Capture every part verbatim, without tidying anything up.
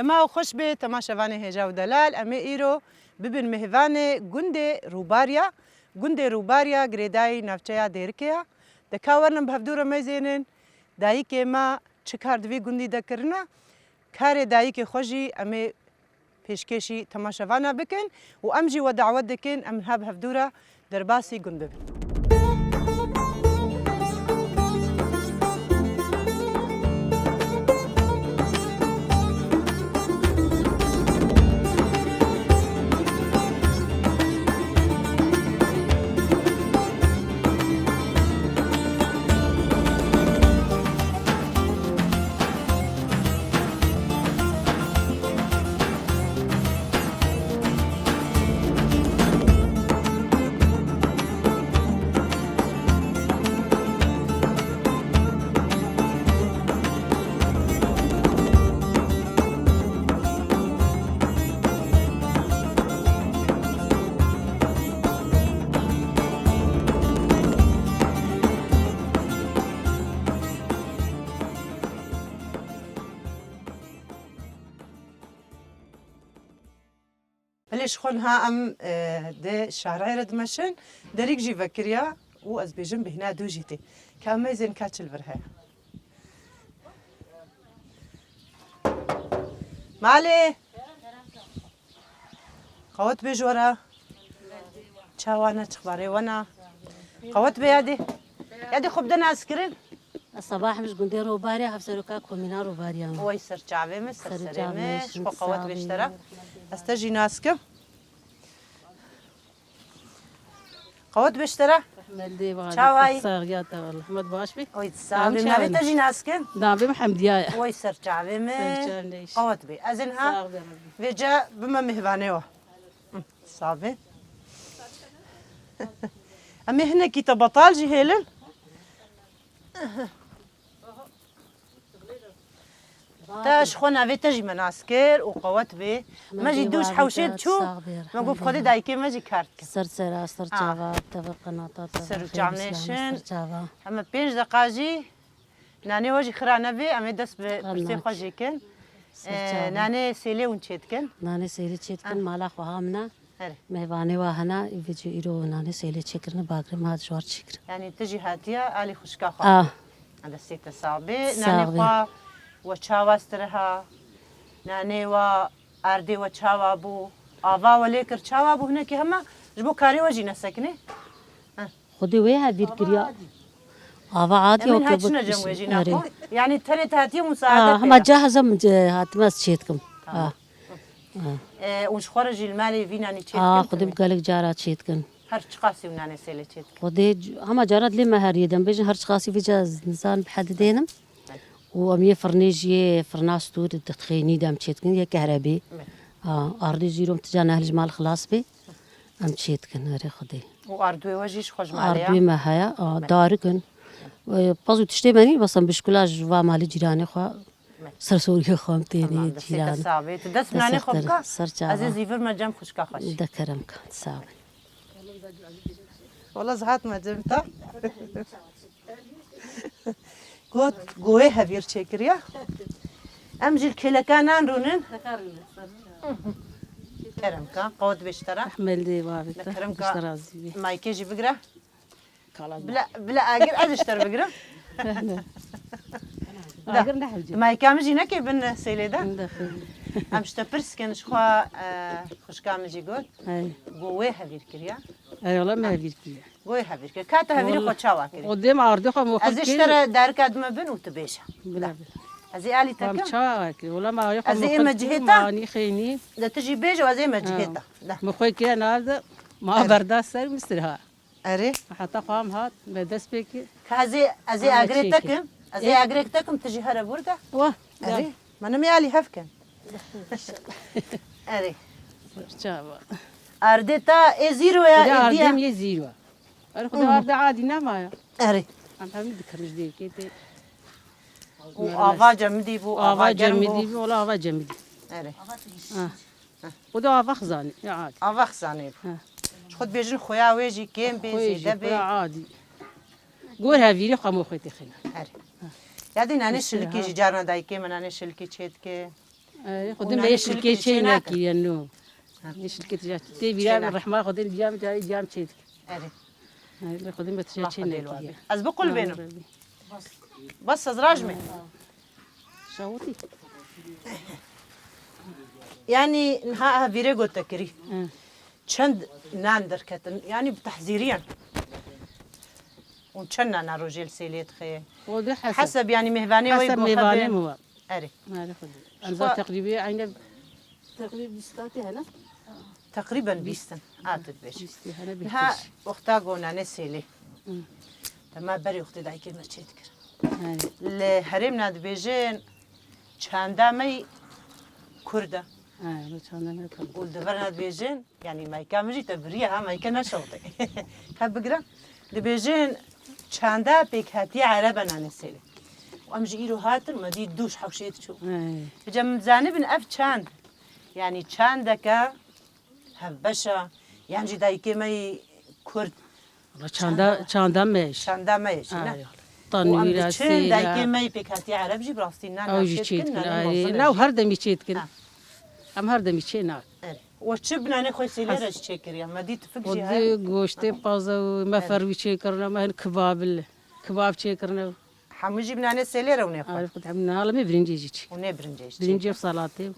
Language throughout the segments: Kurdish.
Ma xweş be temaşevanê hêja û delal, em ê îro bibin mêvanê gundê Rûbarya. Gundê Rûbarya girêdayî navçeya Dêrikê ya. De ka wernin bi hevdû re meyzênin, dayikê me çi kar di vî gundî de kirine, karê dayikê xwe jî em ê pêşkêşî temaşevana bikin û em jî we dawet dikin em niha bi hevdû re derbasî gund bibin. Belê ji xwe niha em, e, di şarayê re dimeşin. Derîk jî vekiriya û ez bêjim bêhna dû jî tê. Ka em meyzên ka çi li vir heye. Malê. Qewet bê ji we re. Çawa ne, çixbarê we ne? Qewet bê yadê. Yadê xwe bide naskirin. Sabah min ji gundê Robarya, hevseroka komîna Robarya min. Oy ser çavê min, ser serê min. Ji xwe qewet bê ji te re. Ez te jî nas kim. Qewet bê ji te re. Çawayî? Saxiya te wele. Hemd baş bî. Oy sağ ol. Navê te jî nas kim? Navê min Hemdiya ye. Oy ser çavê min. Qewet bê. Ez ê niha vêca bime mêvanê we. Sabe. Em ê hinekî te betal jî hêlin. Te ji xwe navê te jî me nas kir û qewet bê. Me jî dû ji hewşê diçû. Me got, Xwedê dayikê me jî kar dikin. Ser sera, ser çava, teve qenata, teve ser û çavnêşin. Ser çava. Em ê pênc deqa jî Nanê we jî xira nebe, em ê dest bi pirsê xwe jî kin. Ser çava. Nanê sêlê hûn çêdikin? Nanê sêlê çêdikin, mala xwe ha min e. Erê. Mêvanê wa hene, vê cî îro nanê sêlê çêkirine, bagirê me hat ji war çêkirin. Yanî tu jî hatiye alî xwişka xwe. Ah. Destê te sax bê. Sax bê. Nanê xwe we çawa stiriha? Nanê we erdê we çawa bû? Ava we lê kir çawa bû? Hinekî hema ji bo karê we jî nesekine. Heh. Xwedê wê hevîr kiriya. Ava adî. Ava adî. Em ê niha çine cem wê jî naxwe. Yanî tenê te hatiye musaadet. Hema cahizem hatime ez çêdikim. Tamam. E, û ji xwe re jî li malê vî nanî çêdikin? Xwedê gelek cara çêdikin. Her çiqasî û nanê sêlê çêdikin? Xwedê c-, hema cara dilê me heriyê dem bêjin her çiqasî vêca nizan bi hedidênim. Û em yê firnê jî yê firna stûr dixênî dem çêdikin, yê kehrebî. Ardê jî rom tija nehil ji mal xilas bê. Em çê dikin, erê Xwedê. Û ardûyê we jî ji xwe ji malê ya? Ardûyê me heye, a, darik in. E, pez û tiştê me nîn, bes em bişkula ji va malê cîranê xwe, ser soriyê xwe em tênê cîran. Te sax bê. Tu dest nanê xwe bika. Ser çava. Ez ê zîvir me cem xwişka xwe jî. De kerem ka, sax bê. Wala ez hatime cem te. Got, goyê hevîr çêkiriya. Em jî li kêleka nan rûnin. Kerem ka, qewet bê ji te re. Rehmel dê bavê te. Kerem ka, maykê jî bigire. Bila, bila agir ez ji te re bigirim. Agir ne hewce. Mayka min jî neke bin sêlê de. Em ji te pirs kin, ji xwe, e, xwişka min jî got. Hey. Go wê hevîr kiriya. Hey, wala me hevîr kiriya. Goyê hevîr kir. Ka te hevîrê xwe çawa kirî? O dêm ardê xwe moxil kir. Ez ê ji te re derika dime bin û tu bêje. Bila, bila. Ez ê alî te kim? Çawa kir? Wala ma xwe moxil kir, manî xeynî. De tu jî bêje, ez ê me cihê te. De. Min xwe kire navde, ma berda ser misir ha. Erê. Heta xwe em hat, me dest pê kir. Ka ez ê, ez ê agirê te kim? Ez ê agirê te kim, tu jî here burada. Wa. Erê. Me nemê alî hev kin. Erê. Çawa. Ardê ta ê zîro ya, ê diya. Ardê yê zîro. Erê, xwedê arde adî nema ya. Erê. Em hemî dikim ji dêrkê tê. Û ava cemidî bû, ava germ bû. Ava cemidî bû, wala ava cemidî. Erê. Ha. Xwedê ava xizanê, ya adî. Ava xizanê bû. Ha. Ji xwe dibêjin xuya wê jî kêm bê, zêde bê. Xuya adî. Gor hevîrê xwe mo xwe têxîne. Erê. Yadî nanê şilikê jî carna dayikê me nanê şilikê çê dike. Erê, xwedî me şilkê çê nekiriye no. Ê şilkê tija tê vîra min rehma xwedî diya min carê diya min çê dikir. Erê. Erê, xwedî me tija çê nekiriye. Ez bi qul bênim. Bas ez rajme. Şawitî. Yani niha ev vîrê gote kirî. Çend nan derketin, yani bi tehzîriyan. Û çend nana rojê li sêlê dixe? Xwedî heseb. Heseb, yani mêvanê wê goxe mêvanê bê. Min wa. Erê. Erê xwedî. Em za teqrîbî eyne. Teqrîb bîst katî hene? Teqrîben bîst in. A tu dibêj. Bîstî hene bîst. Ha, wexta go nane sêlê. Hı. Dema berê wextê dayikê me çê dikir. Erê. Li herêmna dibêjin çanda me kurd e. Erê, çanda me kurd. Û li deverna dibêjin, yani mayka min jî te biriye ha, mayka neşewte. Ka bigira. Dibêjin çanda pêkhatiye erebe nane sêlê. Û em ji îro hatin, me dî dûş hewşê diçû. Hey. Bice min zanibin ev çand. Yani çandeke hevbeş e, yan jî dayikê me yî kurd. Valla çanda, çanda me ye jî. Çanda me ye jî, ne? Ay, û em tanûra, diçin, sêra. Dayikê me yî pêkhatiye ereb jî bi rastî nan çê dikin, nanê mezin e jî. Law her demî çê dikin. Ha. Em her demî çê nakin. Erê. We çi bi nanê xwe sêlê re jî çê kiriye? Me dî tifik jî heye. Goştê paze û me ferwî çê kirine, me hin kibabil, kibab çê kirine. Hemû jî bi nanê sêlê re û nê xwe. Arif, hemû nala me birincê jî çê. Û nê birincê jî çê. Birincê û salatê.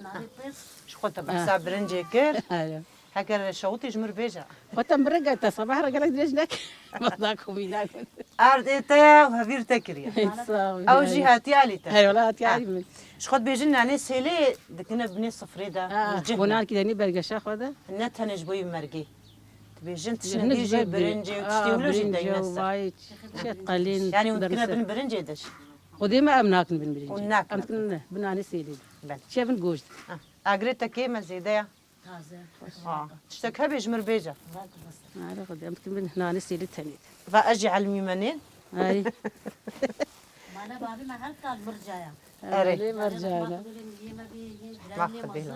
Ji xwe te behsa birincê kir. Erê. Heger şewitî ji mir bêje. Wata min re gel te, sebah re gelek dirêj nekir. Wata komî nakir. Erdê te ye û hevîr te kiriye. Sağ ol. Ew jî hatiye alî te. Hey, wala hatiye alî min. Ji xwe dibêjin nanê sêlê dikine binê sifrê de. Ha, û cih ne. Gonarkî de nê bergeşa xwe de. Ne tenê ji bo yî mergê. Dibêjin tiştine dî jî birincê û tiştê wilo jî deyne ser. Vay, çi qelîn. Yani hûn dikine bin birincê de jî. Xwedê me em nakin bin birincê. Hûn nakin. Em dikine bin nanê sêlê de. Belê. Çi bin goşt. Ha. Agirê te kêm e, zêde ya? Taze. Ha. Tiştek hebe ji mir bêje. Are xwedê, em dikin bin nanê sêlê tenê de. Va ez jî elmî me nên. Ay. Mala bavê me her kal mirca ya. Erê. Erê, mirca ya. Max qebîl.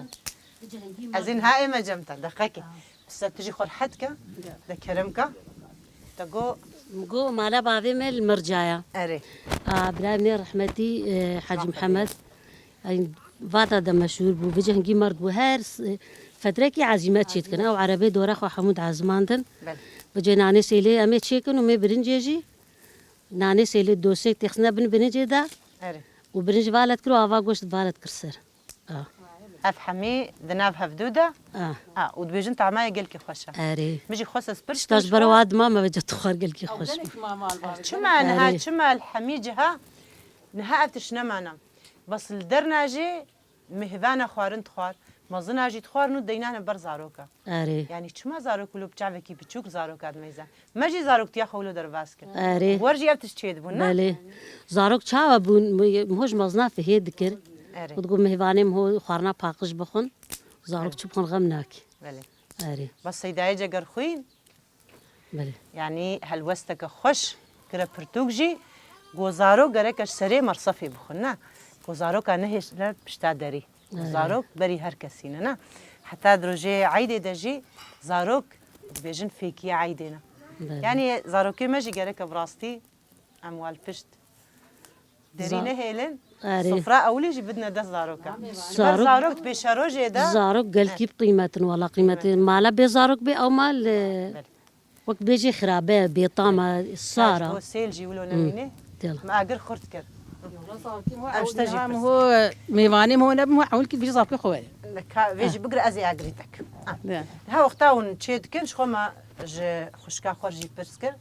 Ez ê niha ême cem te, deqekê. Pise tu jî xwe rehet ke, de kerem ke. Te go. Go mala bavê me li mirca ya. Erê. A, birayê me rehmetî, e, Hacî Mihemed. Ay, vata de meşhûr bû, vêca hingî merd bû. Her s-, fetrekî ezîme çê dikin. Ew erebê dora xwe hemû diezimandin. Belê. Vêca nanê sêlê em ê çêkin û mê birincê jî. Nanê sêlê dosê têxistine bin birincê de. Erê. Û birinc valet kir û ava goşt valet kir ser. A. Ev hemî di nav hevdû de. A. A, û dibêjin tama ye gelkî xweş e. Erê. Min jî xwest ez pirs kim ji ber wa dima me vêca tu xwar gelkî xweş bû. Çima niha, çima li hemî ciha niha ev tişt nemana. Bes li derna jî mêvana xwarin dixwar, mezina jî dixwarin û deynane ber zaroka. Erê. Yanî çima zarok wilo bi çavekî biçûk zaroka dimeyze? Me jî zaroktiya xwe wilo derbas kir. Erê. Wer jî ev tişt çêdibûn, ne? Belê. Zarok çawa bûn? Miho ji mezina fihê dikir. Erê. Û digot mêvanê miho xwarina paqij bixwin. Zarok çi bixwin xem nakî. Belê. Erê. Bes Seydayê Cegerxwîn. Belê. Yanî helwesteke xweş kire pirtûk jî, ku zarok gereke ji serê mersefê bixwin, ne? Ku zaroka nehêştine pişta derî. Ku zarok berî her kesî ne, ne? Heta di rojê eydê de jî zarok dibêjin fêkiya eydê ne. Belê. Yanî zarokê me jî gereke bi rastî em wal pişt derî nehêlin, sofra ewilî jî bidine dest zaroka. Ji ber zarok di pêşerojê de. Zarok gelkî bi qîmet in, wela qîmet in. Mala bê zarok bê, ew mal, e, wek bêjê xirabe, bêtam e, sar e. Bo sêl jî wilo nemîne. Me agir xurt kir. Em ji te jî pirs. Ho mêvanê ho nebim, ho ewil kî vî zarokê xwe were. Vê jî bigir, ez ê agirî te kim. Ha. Ha, wexta hûn çê dikin, ji xwe me ji xwişka xwe jî pirs kir.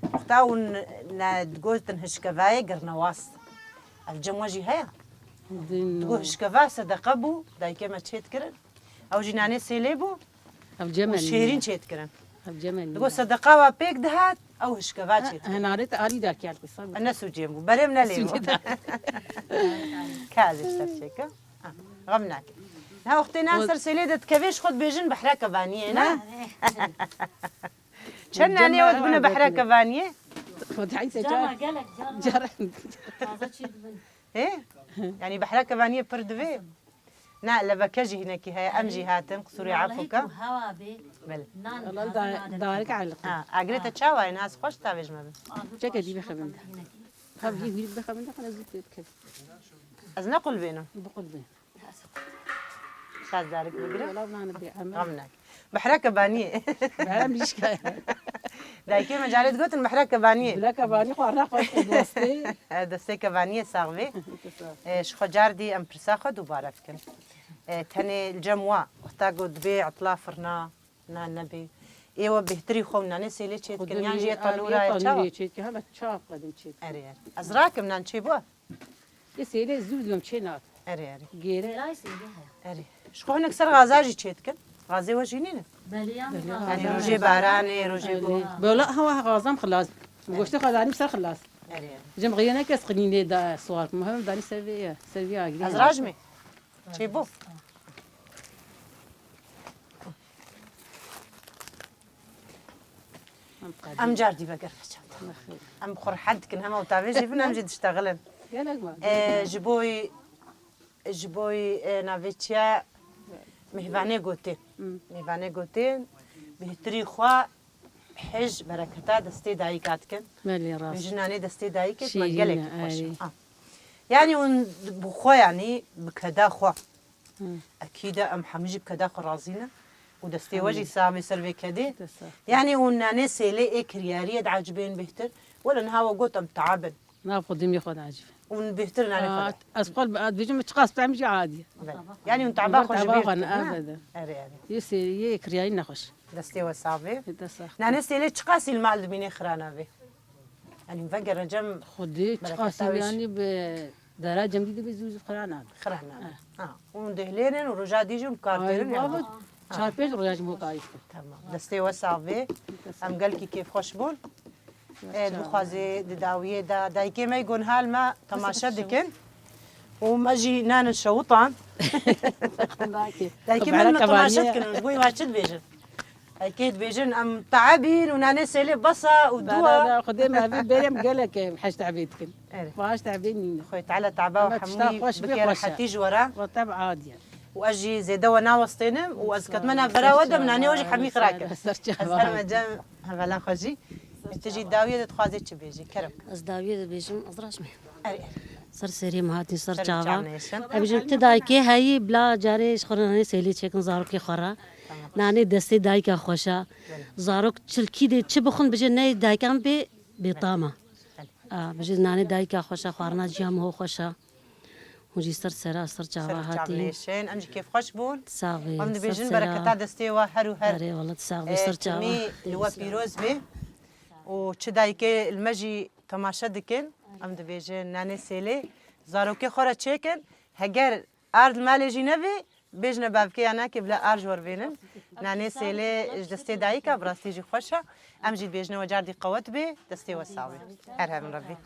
Wexta hûn ne digotin hişkevayê girnewas. Ev cem we jî heye? Digo hişkeva sedeqe bû, dayikê me çê dikirin. Ew jî nanê sêlê bû. Ev cem û şêrîn çê dikirin. Ev cem e. Digo sedeqa wa pêk dihat, ew hişkeva çê dikirin. Henarê te alî dakiyar qisa. Ne sûcê bû, berê min nelê bû. Ka ez ê ji te çêkim. Xem nake. Ha, wextê nan ser sêlê de dikevê ji xwe dibêjin behreke vaniyê, ne? Çend nanê we dibine behreke vaniyê? Xwedî heyse car. Cama gelek, cama. Car. Taze çê dibin. Ê? Yanî behreke vaniyê pir divê? Na, leveke jî hinekî heye. Em jî hatin, qisûrê afû ke. Hewa bê. Belê. Nan darek aliq. Ha, agirê te çawa ye? Nas xweş tavêj me bin. Çeke dî bixebin de. Hev yê wî bixebin de, xwe ez zû pê bikevim. Ez ne qulbênim. Biqulbên. Şaz darik bigire. Wala nane bê Emel. Gam nak. Behra kebaniyê. Behra mişka. Dayikê me carê digotin behra kebaniyê. Bila kebanî xwarina xwe dostê. E, destê kebaniyê sax bê. E, ji xwe car dî em pirsa xwe dubare bikin. E, tenê li cem wa, wexta ku dibê etla firna, nan nebê. Ê we bêhtirî xwe û nanê sêlê çê dikin, yan jî yê tenûra ye, çawa? Çê dikin, hema çawa xwe din çê dikin. Erê, erê. Ez rakim nan çê bû? Yê sêlê zû dibim çê nat. Erê, erê. Gêre. Erê. Ji xwe hinek ser gaza jî çê dikin. Gazê we jî nîne? Belê, yan gaza. Yanî rojê baranê, rojê ku. Erê. Bela hewa gazam xilas. Erê. Goştê xwe danîm ser xilas. Erê, erê. Jim xiyê neke ez qinînê da suwar kim. Hev danî ser vê ye. Ser vê agirê. Ez rajmê. Çê bû. Em car dî veger çanda. Em bi xwe rehet dikin, hema û tavê jî bin, em jî diştexilin. Gelek me. E, ji boy, ji boy, e, navê çi ye? Mêvanê gotê. Hmm. Mêvanê gotê, bêhtirî xwe hij bereketa destê dayika dikin. Belê, rast. Ji nanê destê dayikê me gelekî xweş e. Şîrîn e, erê. Ha. Yanî hûn bi xwe, yanî bi keda xwe. Hı. Ekîd e, em hemî jî bi keda xwe razî ne. Û destê we jî sax bê ser vê kedê. Dest sax. Yanî hûn nanê sêlê ê kiryariyê diecibên bêhtir. Wele niha we got em teab in. Na xwe dimê xwe diecibin. Hûn bêhtir nanê xwe. Aa, ez xwe dibêjim çiqas bi em jî adî ye. Belê. Yanî hûn teaba xwe ji bîr dikin, ne? Ebeden. Erê, erê. Yê sê-, yê kiryarî nexweş. Destê we sax bê. Dest sax. Nanê sêlê çiqasî li mal dimîne xira nabê? Yanî vegere cem. Xwedê çiqasî yanî bi dara cem dî dibe zû zû xira nabe. Xira nabe. Ha. Ha. Hûn dihilênin û roja dî jî hûn bi kar têrin. Ay, baba, çar pênc roja ji bo karî dikin. Tamam. Destê we sax bê. Em gelkî kêfxweş bûn. E, dixwazê di dawiyê de dayikê me gon hal me temaşe dikin. Û me jî nanin şewitan. Dayikê me, me temaşe dikin, ji bo wî me çi dibêjin? Dayikê dibêjin, em teebîn û nanê sêlê besa û dua. Xwedê me evî berê em gelek em heş teebê dikin. Erê. Xwe heş teebê nîne. Xwê Teala teeba û hemû bike rehetî ji we re. Wa teb adiye. Û ez jî zêde we nawestênim û ez ketime nav bera we de, min nanê we jî hemî xira kir. Ez herme cem hevala xwe jî. Tu jî dawiyê de dixwazê çi bêjî? Kerem. Ez dawiyê de bêjim, ez rajmê. Erê, erê. Ser serê me hatî, ser çava. Em bêjin ti dayikê heyî bila carê ji xwe re nanê sêlê çêkin zarokê xwe re. Tamam. Nanê destê dayika xweş e. Belê. Zarok çilkî dê çi bixwin bêje neyê dayikan bê bêtam e. Belê. A, bêje nanê dayika xweş e, xwarina ciya min ho xweş e. Hûn jî ser sera, ser çava hatî. Ser çavnêşên, em jî kêfxweş bûn. Sax bê. Em dibêjin bereketa destê we her û her. Erê, wela sax bê, ser çava. Timî li we pîroz bê. Û çi dayikê li me jî temaşe dikin, em dibêjin nanê sêlê zarokê xwe re çêkin. Heger ard li malê jî nevê, bêjine bavkê ya nakê bila ar ji we re bênin. Nanê sêlê ji destê dayika bi rastî jî xweş e. Em jî dibêjine we cardî qewet bê, destê we sax bê. Her hebin Rebbî.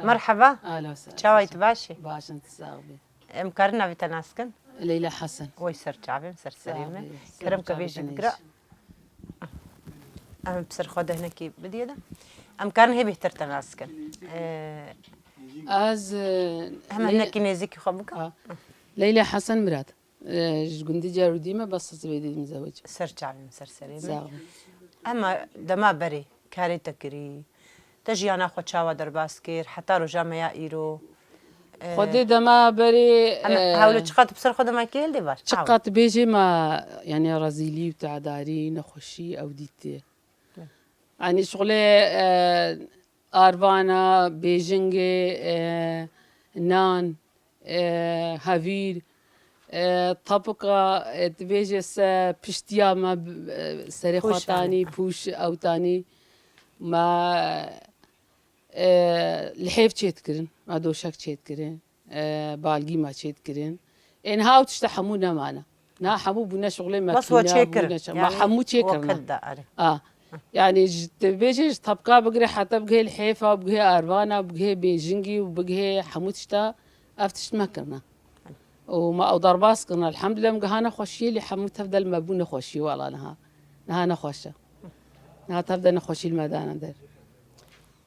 Merheba. Ahla we sehla. Çawa yî, tu baş î? Baş in, tu sax bî. Em karin navê te nas kin? Leyla Hesen. Wey ser çavê min, ser serê min. Sax bî. Kerem ke vê jî bigire. Em bi ser xwe de hinekî bidî de. Em karin hê bêhtir te nas kin. Ee, Ez, e, Hemen Ley-, hinekî nêzîkî xwe bike. Ha. Leyla Hesen Mirad. E, ji gundî Cerûdî me, bes ez vê dî mizewec. Ser çavê min, ser serê min. Sax ol. Ema dema berê karê te kirî, te jiyana xwe çawa derbas kir, heta roja me ya îro? E, Xwedê dema berê, em e, hewle çiqat bi ser xwe de me kê li dê bar? Çiqat bêjê me, yanî rezîlî û tedarî, nexweşî ew dîtê. Evet. Yanî şixulê, e, arvana, bêjingê, e, nan, e, hevîr, E, tapika, e, dibêje se piştiya me, e, serê xwe tanî, pûş ew tanî. Me, e, lihêv çêdikirin, me doşek çêdikirin, e, balgî me çêdikirin. Ê niha ew tişta hemû nemane. Niha hemû bûne şixulê me. Bes we çêkirin. Me hemû çêkirine. A. Yani ji, dibêje ji tapka bigire heta bigihê lihêfa, bigihê arvana, bigihê bêjingî û bigihê hemû tişta ev tişt me kirine. Û me ew derbas kirin. Elhamdulillah, em gihane xweşiyê, lê hemû tev de li me bû nexweşî, wela niha. Niha nexweş e. Niha tev de nexweşî li me dane der.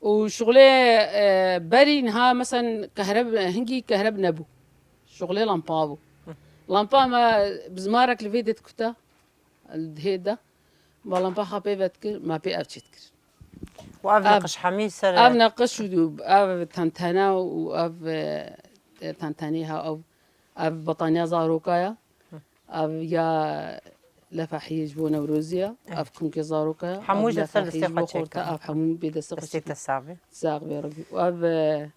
Û şixulê, e, berî niha, mesen, kehreb, hingî kehreb nebû. Şixulê lampa bû. Lampa me bizmarek li vê de dikuta, li dihê de. Me lampa xwe pê vedikir, me pê ev çêdikir. Û ev neqiş hemî ser ev neqiş û ev tentene û ev, e, tentenê ha, ev, ev betaniya zaroka ya. Ev ya lefehiyê ji bo Newrozê ya. Ev kunkê zaroka ya. Hemû ji ser destê xwe çêkirin. Ev hemû bê destê xwe çêkirin. Destê te sax be. Sax be Rebî. Û ev, e,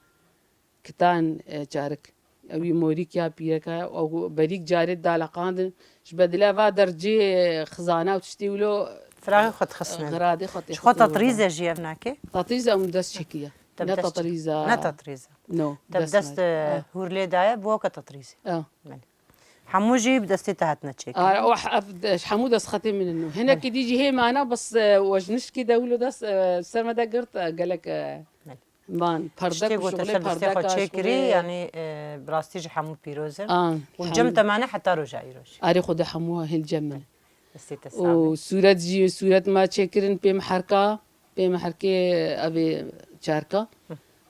kitan, e, çarik. Ew yî morîk ya pîreka, ew berîk carê daleqandin. Ji bedile va dercê xizana û tiştê wilo. Firaqê xwe dixistine. Xiradê xwe tê. Ji xwe tatrîze jî ev nake? Tatrîze em dest çekiye. Ne tatrîze. Ne tatrîze. No. Te bi dest, e, hûrlê daye, bi weke tatrîze. Hemû jî bi destê te hatine çêkirin. A, o he-, ev de-, hemû destxetê min in. Hinekî dî jî hê mane, bes, e, we ji nişkî de wilo dest, e, ser me de girt, e, gelek, e, man, perdek û şixulê perdeka, şixulê. Yanî, e, bi rastî jî hemû pîroz in. Û cem te mane heta roja îro jî. Arê xwe de hemû hê li cem min. Destê te sax be. Û sûret jî, sûret me çêkirin pê miherka. Pê me herkê ev ê çarka.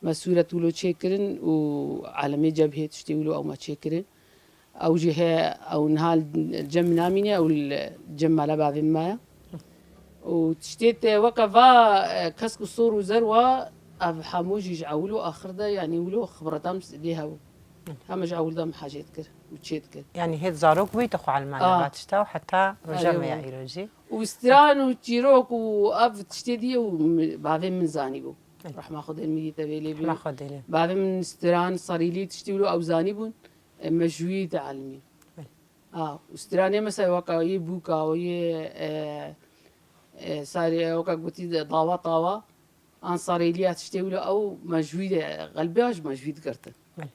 Me sûret wilo çêkirin û alemê cebhê tiştê wilo ew me çêkirin. Ew jî he, ew niha li cem min namîne, ew li cem mala bavê min maye. Û tiştê te weke va, e, kesk û sor û zer wa, ev hemû jî ji ewil û axir de, yanî wilo xibreta min lê hebû. Heme ji ewil de min hecê dikir û çê dikir. Yanî hêt zarok bûyî te xwe elmane va tişta û heta roja me ya îro jî. Û stran û çîrok û ev tiştê dî û mi-, bavê min zanîbû. Rehma Xwedê li mirî te bê lê bî. Rehma Xwedê lê. Bavê min stran, sarîlî tiştî wilo ew zanîbûn, e, me ji wî dielmî. A, û stranê mesela weka yê bûka û yê, e, e, sarê weka gotî de dawa tawa. An sarêliya tiştê wilo ew me ji wî de, xelbê ji me ji wî digirtin. Belê.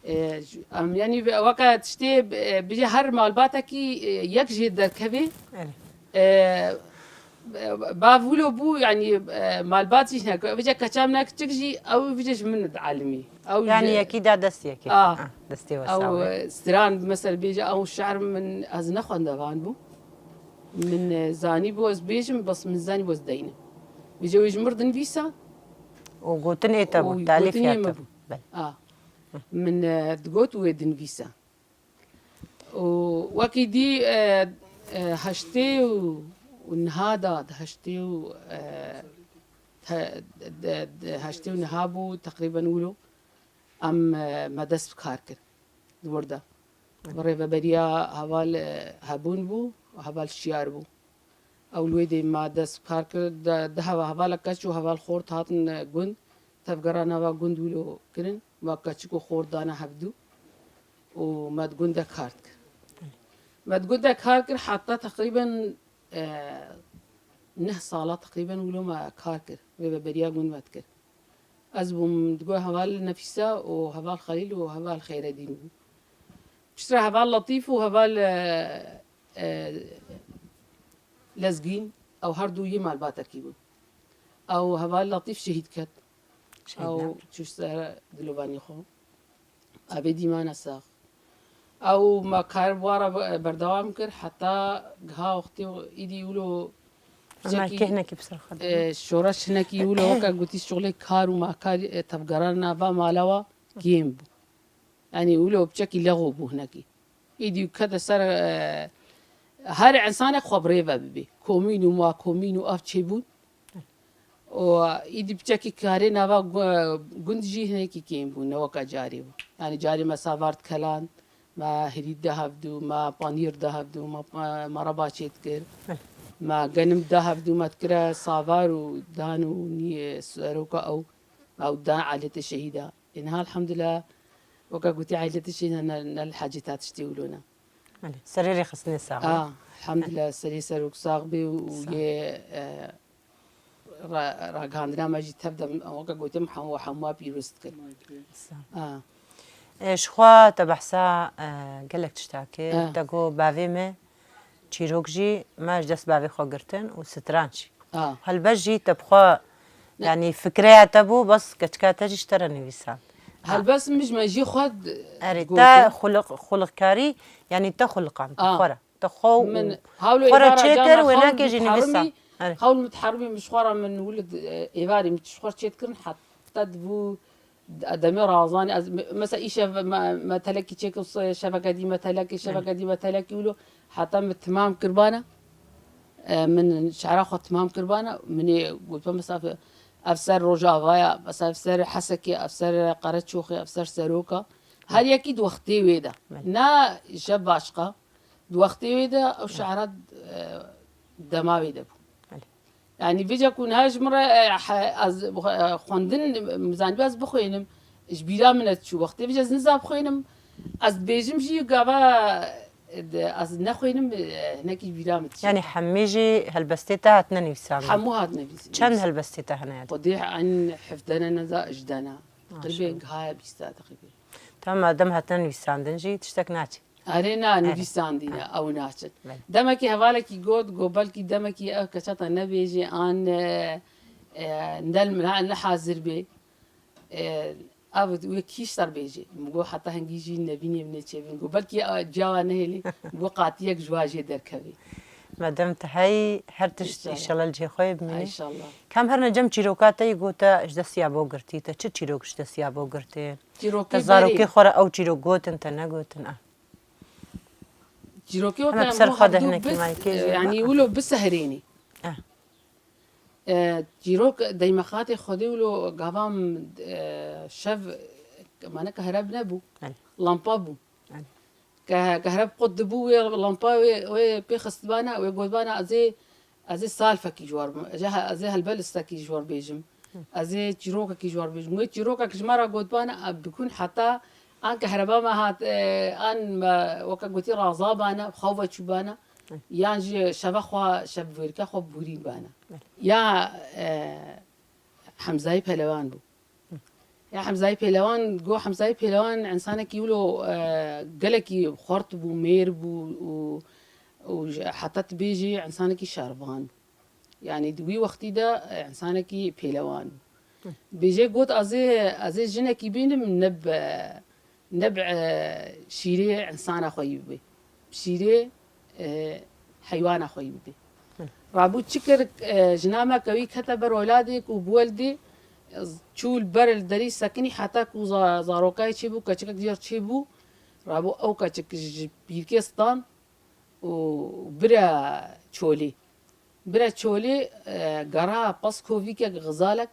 E, ji, em, yanî ve-, weke tiştê, e, bijî her malbatekî, e, yek jê derkevê, e, e, bav wilo bû, yanî, e, malbat jî hinek, vêce keça min kiçik jî, ew vêce ji min dielmî. Ew yanî ji yekî da dest yekê. A. A, destê we sax be. Ew, e, stran, mesela bêje, ew şehr min ez ne xwendevan bû. Min, e, zanîbû ez bêjim, bes min zanîbû ez deynim. Vêca wê ji mir dinivîsa. Û gotin ê te bû, û talîf gotin ya ê te me bû. Bel. A. Min, e, digot wê dinivîsa. Û wekî dî, e, e, heştê û, û niha da, di heştê û, e, te-, de, de, heştê û niha bû, teqrîben wilo em, e, me dest bi kar kir. Di wir de. Bi rêveberiya heval, e, hebûn bû û heval şiyar bû. Ew li wê dê me dest bi kar kir, de, di heva hevala keç û heval xort hatin, e, gund, tevgera nava gund wilo kirin, me keçik û xort dane hevdû û me di gund de kar dikir. Me di gund de kar kir, heta teqrîben, e, neh sala teqrîben wilo me kar kir, rêveberiya gund me dikir. Ez bûm, digo heval Nefîsa û heval Xelîl û heval Xeyredîn bû. Piştre heval Letîf û heval, e, e, Lezgîn, ew her du yê malbatekî bûn. Ew heval Letîf şehîd ket. Şehîd ne? Ew çû ser dilovanî xwe. Ev ê dîmane sax. Ew me kar bi wa re be-, berdewam kir heta giha wextê îdî wilo piçekî, hinekî bi ser xwe, e, şoreş hinekî wilo weke gotî şixulê kar û makar, e, tevgerana va mala wa kêm bû. Yanî wilo piçekî lexo bû hinekî. Îdî kete ser, e, her însanek xwe bi rê ve bibê. Komîn û makomîn û ev çêbûn. Û îdî piçekî karê nava gu-, gund jî hinekî kêm bû, ne weke carê bû. Yanî carê me savar dikeland, me hirît de hevdû, me panîr de hevdû, me pa-, me rebaçê dikir, me genim de hevdû, me dikire savar û dan û nî-, seroka ew, ew dan aletê şehîda. Ê niha elhamdulillah, weke gotî aletê şehîda ne, ne li heceta tiştê wilo ne. Belê. Serê rêxistinê sax be. A, elhamdulillah, serê serok sax be û Sağ ol. yê, e, ra-, ragihandina me jî tev de, weke gotim, hem-, hemû pîroz dikin. Sağ ol. A. E, ji xwe te behsa, e, gelek tişta kir. E. Te got bavê me çîrok jî me ji dest bavê xwe girtin û stranc. A. Helbest jî te bi xwe, Ne. yanî fikreya te bû, bes keçika te jî ji te re nivîsand. A. Helbest min ji me jî xwe d-, Erê, te gotin. xuliq-, xuliqkarî, yanî te xuliqand, A. xwe re. Te xwe û Min hewlo xwe re êvara çêkir, cana wênekê xewl jî nivîsand. miteherrimî, Erê. xewl miteherrimî min ji xwe re min wilo d-, êvarî min ji xwe re çêdikirin, heta dibû d-, demê razanî, ez me-, mesela îşev me, me telekî çêkir, se-, şeveke dî me telekî, şeveke dî me telekî wilo, heta min timam kirbana, e, min şehra xwe timam kirbana, min ê gotibe mesela ev ser Rojava ya, mesela ev ser Hesekê, ev ser Qereçoxê, ev ser Seroka. Her yekî di wextê wê de. Belê. Na şev başqa, di wextê wê de ew şehra, e, dema wê de bû. Belê. Yanî vêca ku niha ji min re, e, he-, ez, e, xwendin, zanîbû ez bixwînim, ji bîra min e diçû. Wextê vêca ez niza bixwînim, ez dibêjim jî gava, e, de, ez nexwînim, e, hinekî ji bîra min diçe. Yanî hemî jî helbestê te hatine nivîsandin? Hemû hatine nivîs-, Çend nivîs- helbestê te hene ya? Xwedê en hevdene ne da, ji dene. Teqrîben Maşallah. gihaya bîsta teqrîben. Tamam, madem hatine nivîsandin jî tiştek naçe. Erê na, Erê. nivîsandî ne, ew naçin. Belê. Demekî hevalekî got, got belkî demekî ev keça te nebêjê, an, e, e, nel-, ne, ne hazir bê. E, ev wê kî ji te re bêjê. Min got heta hingî jî nebînê min ê çêbin. Got belkî, e, ciya we nehêlê. Min got qatiyek ji wa jê derkevê. Madem tu heyî, her tişt Înşallah. înşallah li cihê xwe yê bimînî. Înşallah. Kam herine cem çîroka te yî got te ji dest ya bo girtî, te çi çîrok ji dest ya bo girtê? Çîrokê Te zarokê berê. xwe re ew çîrok gotin, te negotin, ah. Çîrokê weke Heme bi ser hemû xwe de hevdû hinekî bis-, mayikê jî yanî hebe. wilo bisehrênî. Eh. E, çîrok deymexatê Xwedê wilo gavam, e, şev, mane kehreb nebû. Belê. Lampa bû. Belê. Ke-, kehreb qut dibû wê lampa wê, wê pê xistibana, wê gotibana ez ê, ez ê salfekî ji we re, ez ê he-, ez ê helbestekî ji we re bêjim. Ez ê çîrokekî ji we re bêjim. Wê çîrokek ji me re gotibana, e, bikun heta an kehreba me hat, e, an me weke gotî razabana, xew ve çûbana. Yan jî şeva xwe, şevbûrîke xwe bûrîn bana. Belê. Ya, e, Hemzayî Pehlewan bû. Ya Hemzayî Pehlewan, go Hemzayî Pehlewan însanekî wilo, e, gelekî xort bû, mêr bû û, û ji-, heta tu bêjî însanekî şervan bû. Yanî di wî wextî de, e, însanekî pêlewan bû. Bêjê got, ez ê, ez ê jinekî bînim, ne bi, ne bi, e, şîrê însana xwe yî bibe. Bi şîrê, e, heywana xwe yî bibe. Rabû çi kir, e, jina me kewî kete ber weladê ku bi weldê, e, çû li ber li derî sekinî heta ku za-, zarokayê çêbû, keçikek jê re çêbû. Rabû ew keçik ji pîrkê stand û bire çolê. Bire çolê, e, gera paskovîkek xizalek,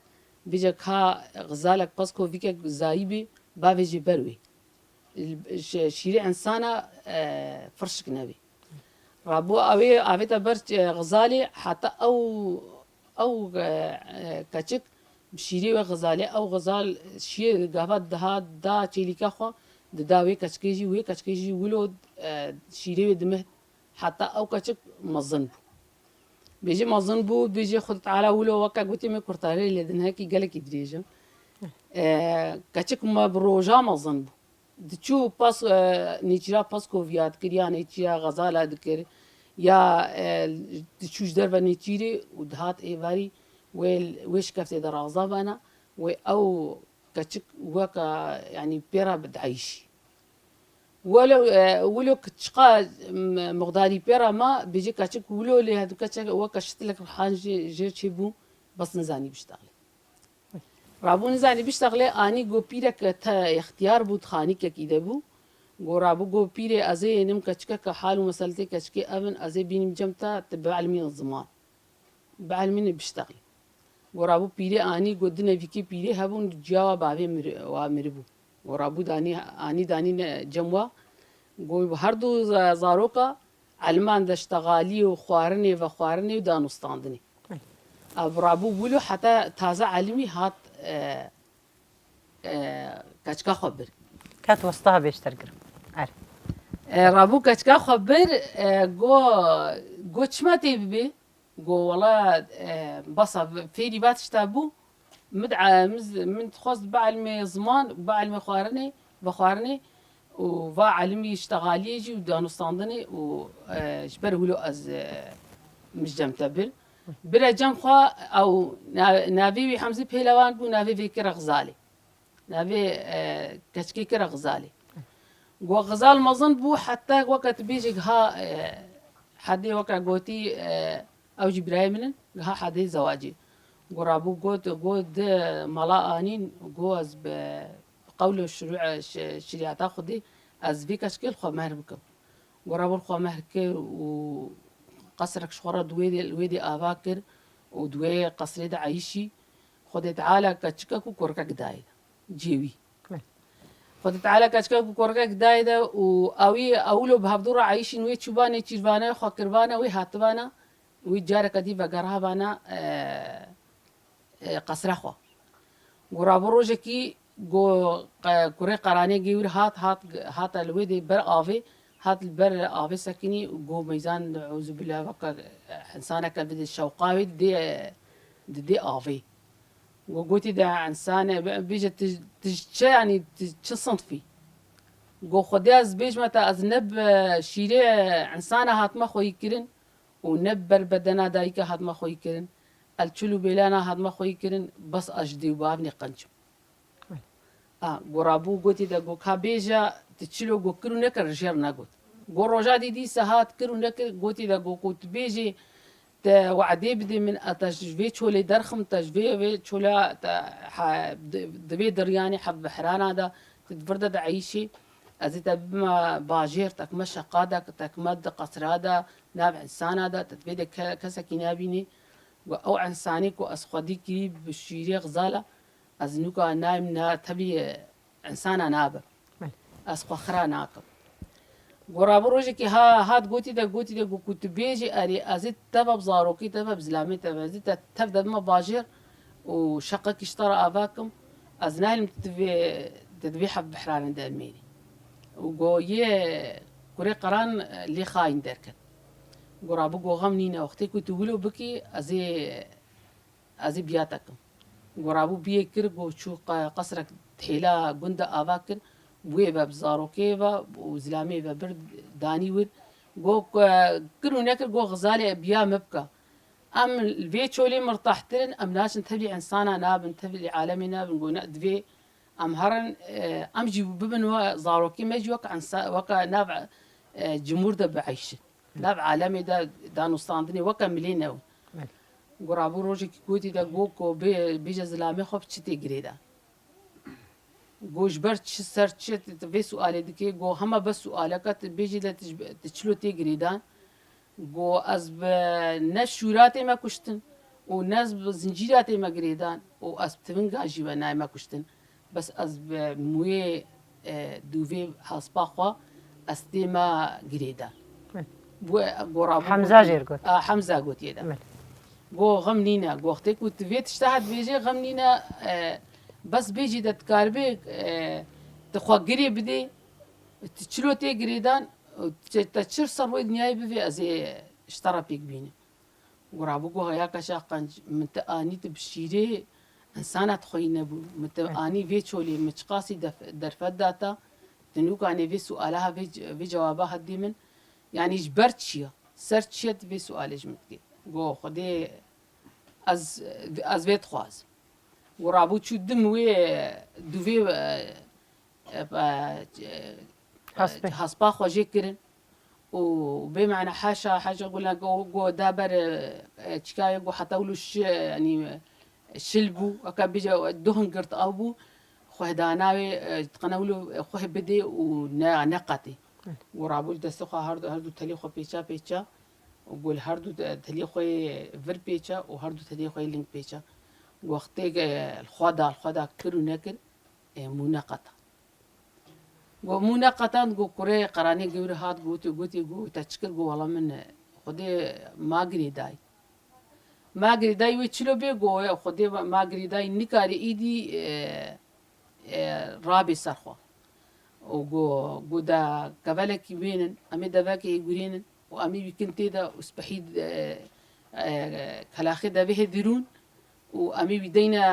bêje ka xizalek paskovîkek zayî bî, bavêjê ber wê. Ji şîrê însana, e, firşik nebî. Rabû ew ê avête ber, e, xizalê, heta ew, ew, e, e, keçik bi şîrê wê xizalê, ew xizal şîrê gava diha da çêlîka xwe, dida wê keçikê jî, wê keçikê jî wilo, e, şîrê wê dimih. Heta ew keçik mezin bû. Bêjê mezin bû, bêjê Xwedê Teala wilo weke gotê me kurtarê lê di nehekî gelekî dirêj e. E, keçik me bi roja mezin bû. Diçû pas, e, nêçîra paskoviya dikir ya nêçîra xezala dikir ya, e, diçû ji derve nêçîrê û dihat êvarî wê, wê şikeftê de raza bana, wê ew keçik weke, yanî pê re bideyîşî. Welo, e, wilo çiqa, m-, muxdarî pê re ma, bêjê keçik wilo lê hevdû keçek weke şitilek rihan jê, jê çêbû, bes nizanî biştexlê. Rabû nizanî biştexlê, anî go pîrek te extiyar bû, di xanîkekî de bû. Go rabû go pîrê ez ê ênim keçikeke hal û meseletê keçikê ev in, ez ê bînim cem te, tu bielmî ziman. Bielmînî biştexlî. Go rabû pîrê anî, go du nevîkê pîrê hebûn, ciya wa bavê mir-, wa miribû. Go rabû danî, anî danîne cem wa. Go her du za-, zaroka elman de ştexalî û xwarinê, vexwarinê û danûstandinê. Ev rabû wilo heta taze elimî hat, e, e, keçika xwe bir. Ket westaha bêşter girim. Er. E, rabû keçika xwe bir, e, go, go çima tê bibê? Go wela, e, basa fêrî va tişta bû. Min, e, min, min dixwest bi ilmê ziman, bi ilmê xwarinê, vexwarinê û va ilimî ştexaliyê jî û danûstandinê û, e, ji ber wilo ez, e, min ji cem te bir. Bire cem xwe ew na-, navê wî Hemzî Pêlewan bû, navê vê kire Xizalê. Navê, e, keçikê kire Xizalê. Go Xizal mezin bû, heta weke tu bêjî giha, e, hedê weke gotî, e, ew jî birayê min in, giha hedê zewacê. Go rabû got, go di mala anîn, go ez bi qewlo şirû-, şi-, şiriyata Xwedê ez vê keçikê li xwe mehr bikim. Go rabû li xwe mehr kir û qesrek ji xwe re di wê dê, li wê dê ava kir û di wê qesrê de eyişî. Xwedê Teala keçikek û kurkek dayê de cê wî. Belê. Xwedê Teala keçikek û kurkek dayê de û ewî ewlo bi hevdû re eyişîn wê çûbanê çîrvane xwe kirvane wê hativana wî careke dî vegerhavana, e, e, qesra xwe. Go rabû rojekî go qe-, kurê qeranê gewir hat, hat, hate li wê dê ber avê, hat li ber avê sekinî û go meyzan, eûzubîllah, weke, e, insaneke bide şewqa wê didê, didê avê. Go gotî de insane, be-, bêje tu, tu ji çi, yanî tu çi sinfî? Go Xwedê ez bêjme te, ez ne bi şîrê insana hatime xweyî kirin û ne bi ber bedena dayika hatime xweyî kirin. El çil û bêlana hatime xweyî kirin, bes ez ji dê û bavnê qenc im. A, go rabû gotî de go ka bêje, tu çilo go kir û nekir jêr negot. Go roja dî dîsa hat kir û nekir, gotî de go ku tu bêjê, te we'dê bidê min, a te ji vê çolê derxim, te ji vê, vê çola te he, di, di vê diryanê heb bihrana de, tu di vir de dieyîşî, ez ê te bibime bajêr, te kime şeqa de, te kime di qesra de, nav insana de, te di vê de ke-, kesekî nebînî. Go ew insanî ku ez xwedî kirî bi şîrê Xizala, ez nûka nayim na tevî, e, insana nabim. Belê. Ez xwe xira nakim. Go rabû rojekî ha, hat gotî de, gotî de, go ku tu bêjî erê, ez ê teva bi zarokî, teva bi zilamê, teva, ez ê te tev de bime bajêr û şeqekî ji te re ava kim. Ez nahêlim tu divê, tu divê heb bihranê de mêrî. Û go yê kurê qeran, e, lê xayîn derket. Go rabû go xem nîne, wextê ku tu wilo bikî, ez ê, ez ê biya te kim. Go rabû biyê kir, go çû qe-, qesrek hêla gund de ava kir, wê ve bi zarokê ve û zilamê ve bir danî wir. Go, e, kir û nekir, go Xizalê biya me bike. Em li vê çolê mirtahtir in, em naçin tevlî insana nabin, tevlî alemê nabin, go ne, divê em herin, e, em jî bibin we zarokê me jî wek insa-, weke nav, e, cimûr de bieyşin. Nav alemê de danûstandinê weke milê ne. Belê. Go rabû rojekî gotî de go ku bê-, bêje zilamê xwe bi çi tê girêdan. Go ji ber çi ser çi tu, tu vê sualê dikê? Go hema bes sualeke tu bêjî de tu ji, tu çilo tê girêdan. Go ez bi ne şûra tê me kuştin û ne ez bi zincîra tê me girêdan û ez bi tivinga jî ve nayê me kuştin. Bes ez bi mûyê, e, dûvê hespa xwe ez tê me girêdan. Belê. Bû, e, go rabû Hemza gotî-, jêr got. A, Hemza gotiye de. Belê. Go xem nîne. Go wextê ku tu vê tişta hat bêjê xem nîne, e, bes bêjî de dikaribê, e, tu xwe girê bidê, tu çilo tê girêdan, te, te çir ser wê dinyayê bivê ez ê ji te re pêk bînim. Go rabû go heya keça qenc, min te anî tu bi şîrê insana dixweyî nebû. Min te anî vê çolê, min çiqasî def-, derfet da te, tu nûkanê vê suala ha vê ce-, vê cewaba ha dê min. Yanî ji ber çi ye? Ser çi ye tu vê sualê ji min dikê? Go Xwedê ez, ez vê dixwazim. Go rabû çû dim wê dûvê, e, e, e, Hespê. Hespa xwe jê kirin. Û bê mane haşa, haşa gula go, go da ber, e, çikayê go heta wilo şi, yanî, e, şil bû, weke bêje, e, duh in girt ew bû, xwe dana wê, e, diqene wilo, e, xwe bidê û ne, neqetê. Go rabû destê xwe herdu, herdu telê xwe pêça pêça, û go li herdu te-, telê xwe yê vir pêça û herdu telê xwe yê ling pêça. Go wextê, e, li xwe da, li xwe da kir û nekir, e, mû neqeta. Go mû neqetand, go kurê qeranê gewrî hat, gotê, gotê, go te çi kir? Go wela min, e, Xwedê ma girêdayî. Ma girêdayî wê çilo bê? Go Xwedê ma girêdayî nikarê îdî, e, e, rabê ser xwe. û got, got de kevelekî wênin, em ê devekê ê gurênin û em ê wî kin tê de û spehî, e, e, kelaxê devê hê dirûn û em ê wî deyne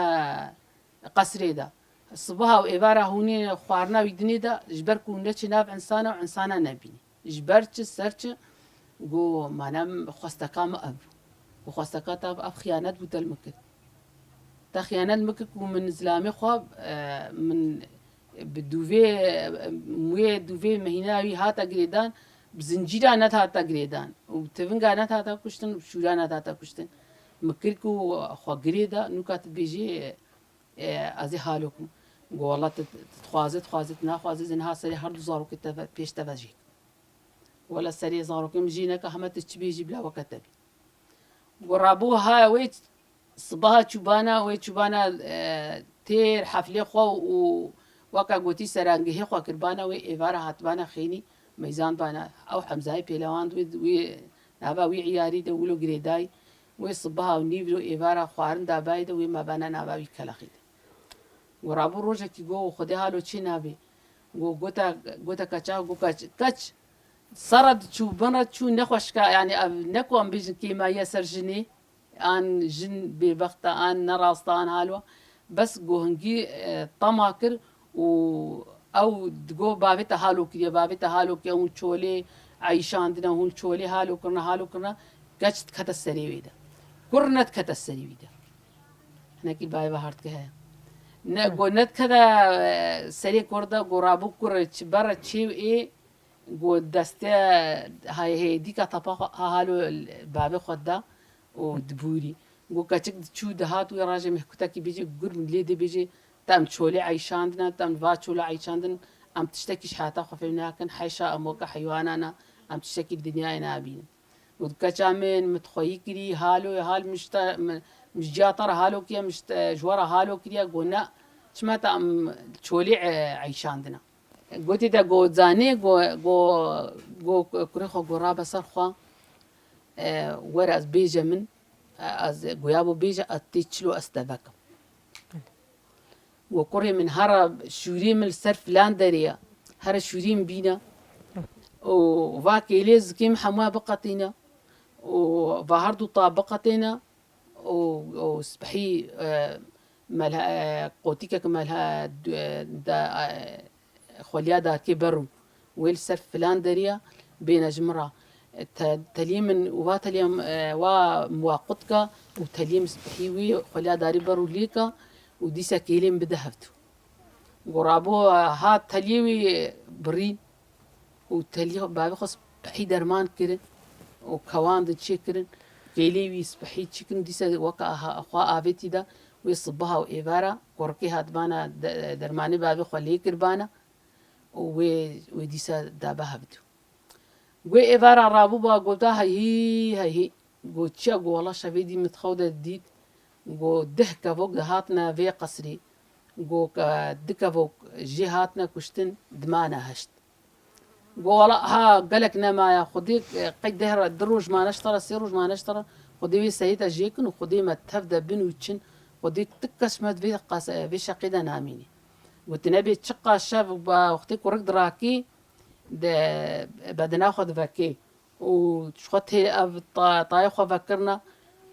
qesrê de. Sibaha û êvara hûnê xwarina wî dinê de, ji ber ku neçê nav insana û insana nebînî. Ji ber çi, ser çi? Got, mana xwesteka min ev bû. Got, xwesteka te ev, ev xiyanet bû te li min kir. Te xiyanet min kir ku min zilamê xwe, e, min bi dûvê, e, wê dûvê mehîna wî hate girêdan, bi zincîra nedihate girêdan û bi tivinga nedihate kuştin û bi şûra nedihate kuştin. Min kir ku xwe girê da, nûka tu dibêjî, e, ez ê halo kim. Got, wela tu, tu dixwazî, dixwazî, tu naxwazî, ez ê niha serê her du zarokê te ve, pêş te ve jê kim. Wela serê zarokê min jê neke, heme tu çi bêjî bila weke te bî. Got, rabû ha wê sibaha çûbana, wê çûbana, e, têr heflê xwe û weke gotî serangehê xwe kirbana, wê êvara hatibana xênî meyzandbana. Ew Hemzayê Pêlewan wê, wê nava wî îyarî de wilo girêdayî. Wê sibaha û nîvro êvara xwarin dabayî de wê me bana nava wî kelaxî de. Got, rabû rojekî got, Xwedê halo çê nabê. Got, gota, gota keça, got, keç, keç. Sara diçû, bin re çû, ne xweşika, yanî ev ne ku em bêjin kêmayiye ser jinê, an jin bêbext e, an ne rast e, an halo. Bes got hingî, e, tema kir û ew digot bavê te halo kiriye, bavê te halo kiriye, hûn çolê eyşandine, hûn çolê halo kirine, halo kirine, keç dikete serê wê de. Kur nedikete serê wî de. Hinekî bayê ve hard ke heye. Ne, got nedikete, e, serê kur de, got rabû kur çi bere çê ê, got deste hay hê dîka tapa xwe, ha halo bavê xwe da û dibûrî. Got keçik diçû dihat wê rajê mehkutekî bêjê gur min lê dê bêjê, te em çolê eyşandine, te em va çola eyşandin, em tiştekî ji heyata xwe fêm nakin, heyşa em weke heywanan e, em tiştekî li dinyayê nabînin. Got keça min, min xweyî kirî, halo, hal min ji te, min, min ji ciya te re halo kiriye, min ji te, ji we re halo kiriye, got ne, çima te em çolê, e, eyşandine. Gotê de got zanê, got, got, got kurê xwe got rabe ser xwe, e, were ez bêje min, e, ez goya bo bêje, ez tê çilo ez te vekim. Got kurê min, hera şûrê min li ser filan derê ye, here şûrê min bîne û va kêlê zikê min hemû biqetîne û va her du ta biqetêne û, û spehî, e, melhe-, e, qotîkek melhe-, du-, e, da, e, xweliya darkê berû. Wê li ser filan derê ye, bêne ji min re. Te-, teliyê min û va teliyê min, e, wa min wa qutka û teliyê min spehî wî xweliya darî berû lêka û dîsa kêlê min bide hevdû. Got rabû, e, ha teliyê wî birî û teliyê bavê xwe spehî derman kirin û kewandin çêkirin. Kêlê wî spehî çêkirin, dîsa weke aha-, xwe avêtî de wê sibaha û êvara kurikê hatibana de-, dermanê bavê xwe lê kirbana û wê, wê dîsa dabe hevdû. Wê êvara rabûba gota heyî, heyî. Got çiya, got wela şevê dî min di xew de dît. Got deh kevok dihatine vê qesrî. Got ke du kevok jê hatine kuştin, dimane heşt. Got wela ha gelek nemaye, Xwedê, e, qey deh re, du roj mane ji te re, sê roj mane ji te re, Xwedê wê serê te jê kin û Xwedê me tev de bin û çin, Xwedê tu kes me di vê qas-, vê şeqê de namînî. Got tu nebê çiqa şev ba wextê kurik dirakî, di bedena xwe divekê û ji xwe tê ev ta-, tayê xwe vekirine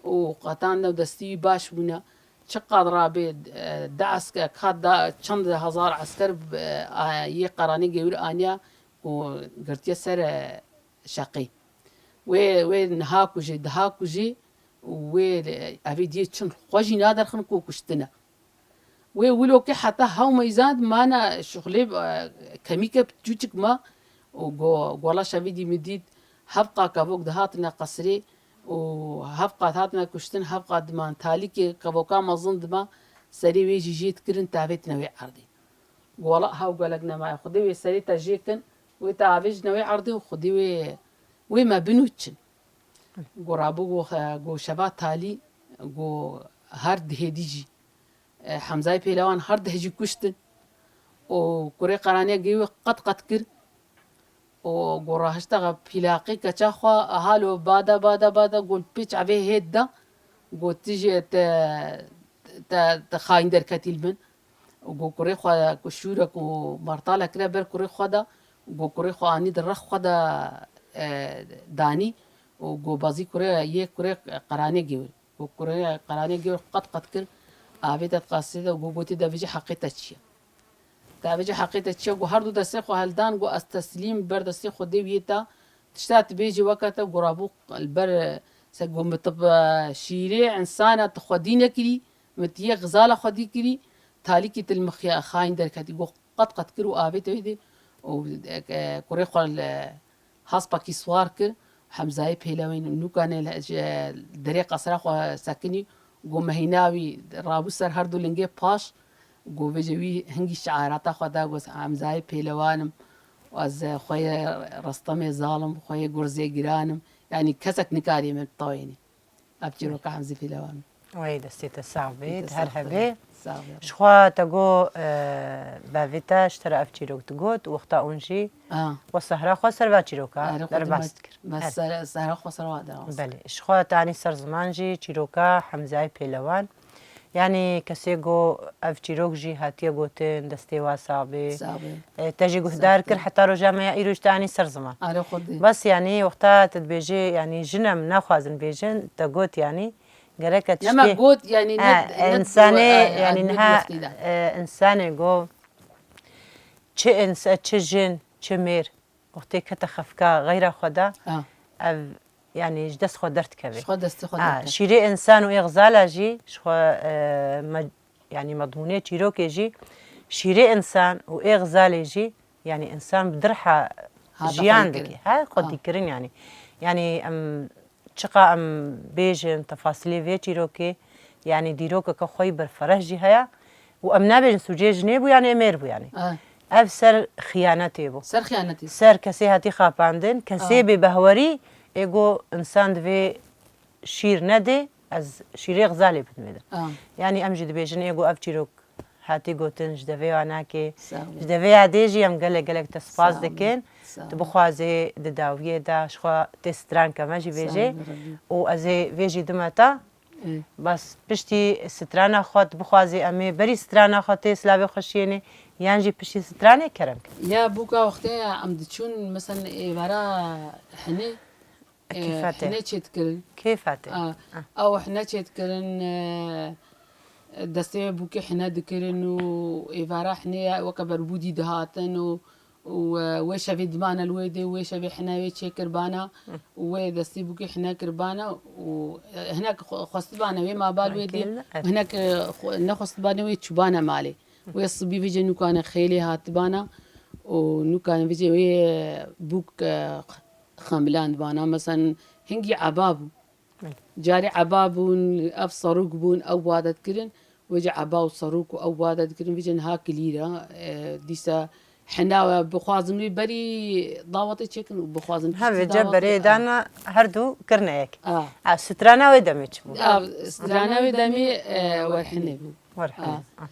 û qetan newdestî wî baş bûne. Çiqad rabê, e, de esker, ka da çend hezar esker, e, a, yê Qeranê Gewir aniya û girtiye ser, e, şeqê. Wê, wê niha kujê, diha kujê û wê, e, evê diyê çin xwe jî naderxin ku kuştine. Wê wilo ke heta hew meyzand mana şuxlê, e, kemîke çûçik ma û go-, gola şevîdî min dît, hevqa kevok dihatine qesrê û hevqa dihatine kuştin, hevqa diman. Talîkê kevoka mezin dima, serê wê jî jê dikirin, tavêtine wê erdê. Gola hew gelek nemaye. Xwedê wê serê te jê kin, wê te avêjine wê erdê û Xwedê wê, wê me bin û çin. Go rabû go xe-, go şeva talî, go her dihêdî jî. E, Hemzayê Pêlewan her deh jî kuştin. Û kurê Qeraniya Gewî qet qet kir. Û go rahişte pîlaqê keça xwe, halo bada, bada, bada, go li pêç evê hêt da. Go tu jî te, te, te xayîn derketî li min. Û go kurê xwe ku şûrek û martalek kire ber kurê xwe de, go kurê xwe anî di rex xwe de, e, danî û go bazî kurê yê kurê qeranê gewr. Go kurê qeranê gewr qet qet kir, avê te diqasê de û go gotî de vêjî heqê te çi ye? Te vêjî heqê te çi ye? Go her du destê xwe heldan, go ez teslîm ber destê Xwedê wî yê te. Tişta tu bêjî weke te, go rabû li ber, se go min tu bi şîrê insana tu xwedî nekirî, min tu yê xizala xwedî kirî, talîkî tu li min xiya-, xayîn derketî. Go qet qet kir û avê te wê dê û, e, kurê xwe li hespekî siwar kir. Hemzayê Pêlewên nûkanê li, ji derê qesra xwe sekinî. Go mehîna wî rabû ser her du lingê paş. Go vêjî wî hingî şiarata xwe da, go Hemzayê Pêlewan im. Ez xwe yê Restemê Zal im, xwe yê Gurzê Giran im. Yanî kesek nikarî min tawênî. Ev çîroka Hemzî Pîlewan. Wey destê te sax bê, her hebê. Sax bê. Ji xwe te got, e, bavê te ji te re ev çîrok digot, wexta hûn jî we sehra xwe ser va çîroka derbas dikir. Me sehra xwe ser va derbas. Belê. Ji xwe te anî ser ziman jî çîroka Hemzayê Pêlewan. Yanî kesê got ev çîrok jî hatiye gotin, destê wa sax bê. Sax bê. E, te jî guhdar kir, heta roja me ya îro jî te anî ser ziman. Are xwedî. Bes yanî wexta tu dibêjî, yanî jin em naxwazin bêjin, te got yanî gereke tiştê. Nema got, yanî ne, insanê, yanî niha, e, insanê got, çi insa-, çi jin, çi mêr, wextê kete xefka xeyra xwe da, ev, yanî ji dest xwe derdikeve. Ji xwe destê xwe derdikeve. Şîrê însan û ê xizala jî, ji xwe, e, me-, yanî medmûnê çîrokê jî, şîrê însan û ê xizalê jî, yanî însan bi dirha jiyan dike. Ha, xwedîkirin yanî. Yanî em çiqa em bêjin, tefasilê vê çîrokê, yanî dîrokeke xwe yî berfereh jî heye û em nabêjin sûcê jinê bû yanî mêr bû yanî. Ev ser xiyanetê bû. Ser xiyanetê. Ser kesê hatî xapandin, kesê bê behwerî, ê got însan divê şîr nedê, ez şîrê xizalê bidim ê de. Yanî em jî dibêjin ê got ev çîrok hatî gotin ji devê wa nake. Ji devê ya dê jî em gelek gelek te spas dikin. Tu bixwazê di dawiyê de ji xwe tê stranke me jî vêjê û ez ê vê jî dime te. Bas piştî strana xwe tu bixwazê em ê berî strana xwe tê silavê xwe şiyênê yan jî piştî stranê kerem ke. Ya bûka wextê em diçûn, mesela êvara hinê, e, hinê çêdikirin. Kêfa te. A, ew hine çêdikirin, e, destê bûkê hine dikirin û êvara hinê weke berbûdî dihatin û û, e, wê şevê dimane li wê dê, wê şevê hine wê çêkirbana û wê destê bûkê hine kirbana û, e, hinek xwe-, xwestibane wê ma bal wê dê, hinek, e, xwe-, nexwestibane wê çûbane malê. Wê sibî vêce nûkane xêlê hatibana û nûkane vêce wê, e, bûk, e, xemilandibana. Mesen hingî eba bû. Carê eba bûn, ev serok bûn, ew wade dikirin. Wêce eba û serok û ew wade dikirin. Vêce niha kilîr e. E, dîsa hina we bixwazin wê berî dawetê çêkin û bixwazin piştî dawetê, berê dana her du kirine yek. A. A, strana wê demê çi bû? A, strana wê demê, e, werhinê bû. Werhinê. A.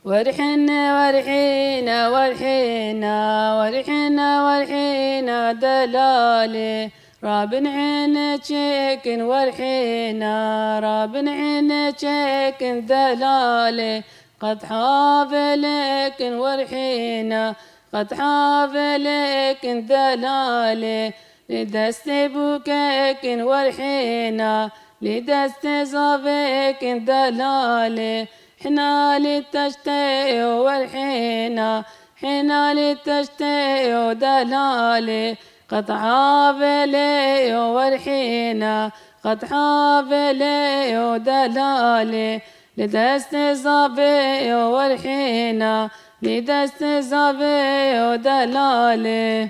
Werhîne, werhîne, werhîne, werhîne, werhîne delalê. Rabin hîne çêkin werhîne, rabin hîne çêkin delalê. Qet havêlêkin werhîne, qet havêlêkin delalê. Li destê bûkêkin werhîne, li destê zavêkin delalê. Hina li teştê yo werhîna, hina li teştê yo delalê. Qet havêlê yo werhîna, qet havêlê yo delalê. Li destê zavê yo werhîna, li destê zavê yo delalê.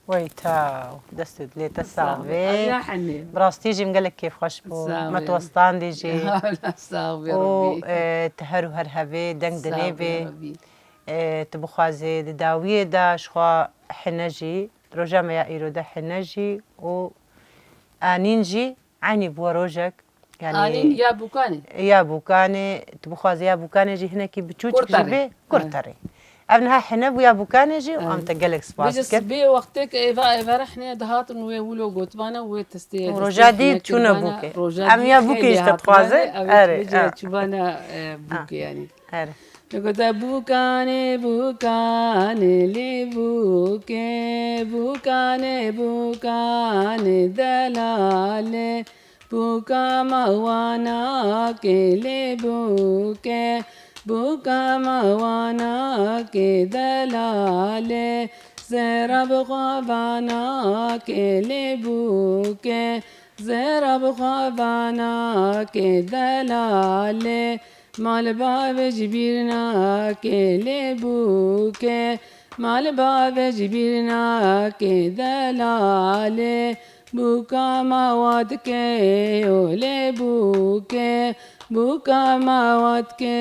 Wey taw, dest û dilê te sax bê. Bi rastî jî min gelek kêfxweş bû. Me tu westandî jî. Sax bê Rebî. Û, e, tu her û her hebê, deng dinê bê. E, tu bixwazê di dawiyê de ji xwe hine jî, roja me ya îro de hine jî û anîn jî eynî bû rojek. Yanî anîn ya bûkanê. Ya bûkanê, tu bixwazî ya bûkanê jî hinekî biçûçik jî bê, kurterê. Ev niha hine bû ya bûkanê jî, em te gelek spas dikin. Sibê wextê ke êva, êvara hinê dihatin wê wilo gotibana, wê testê, û roja dî çûne bûkê. Em ya bûkê jî te dixwazin. Erê, çûbana, e, bûkê yanî. Erê. Gote bûkanê, bûkanê lê bûkê, bûkanê, bûkanê delalê, bûka ma wanakê lê bûkê, bûka ma wanakê delalê, zêra bi xwe vanakê lê bûkê, zêra bi xwe vanakê delalê. Mal bavê ji bîr nake lê bûke, mal bavê ji bîr nake delalê. Bûka ma wa dike û lê bûke, bûka ma wa dike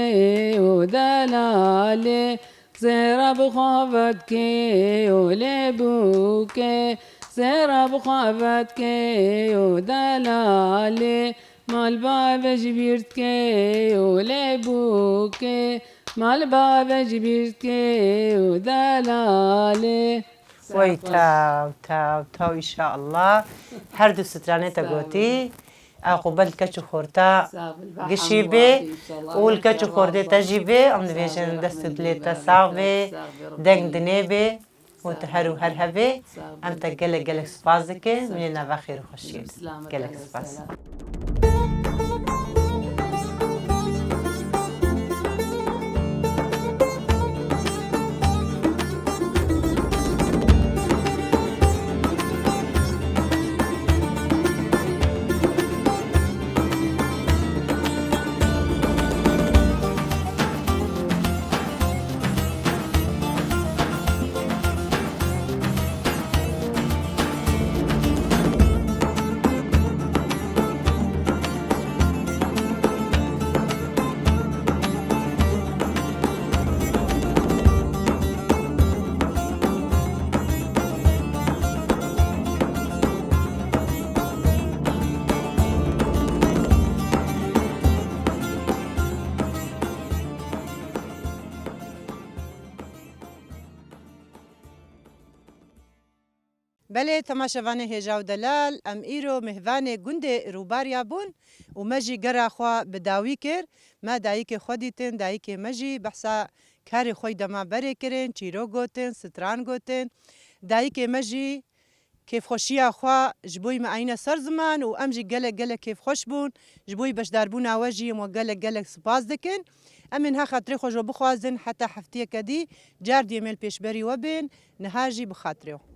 û delalê. Zêra bi xwe vedike û lê bûke, zêra bi xwe vedike û delalê. Mal bavê ji bîr dike û lê bûke, mal bavê ji bîr dike û delalê. Wey taw, taw, taw, inşallah. Her du stranê te gotî. Eqûbel keç û xorta gişî bê û li keç û xortê te jî bê. Em dibêjin dest û dilê te sax bê, deng dinê bê. û tu her û her hebê. Em te gelek gelek spas dikin. Min ê nava xêr û xweşiyê. Gelek spas. Belê, temaşevanê hêja û delal, em îro mêvanê gundê Rûbarya bûn û me jî gera xwe bi dawî kir. Me dayikê xwe dîtin, dayikê me jî behsa karê xwe yî dema berê kirin, çîrok gotin, stran gotin. Dayikê me jî kêfxweşiya xwe ji bo me ayîne ser ziman û em jî gelek gelek kêfxweş bûn. Ji bo beşdarbûna we jî em we gelek gelek spas dikin. Em ê niha xatirê xwe ji we bixwazin heta heftiyeke dî, cardiyê me li pêşberî we bên, niha jî bi xatirê we.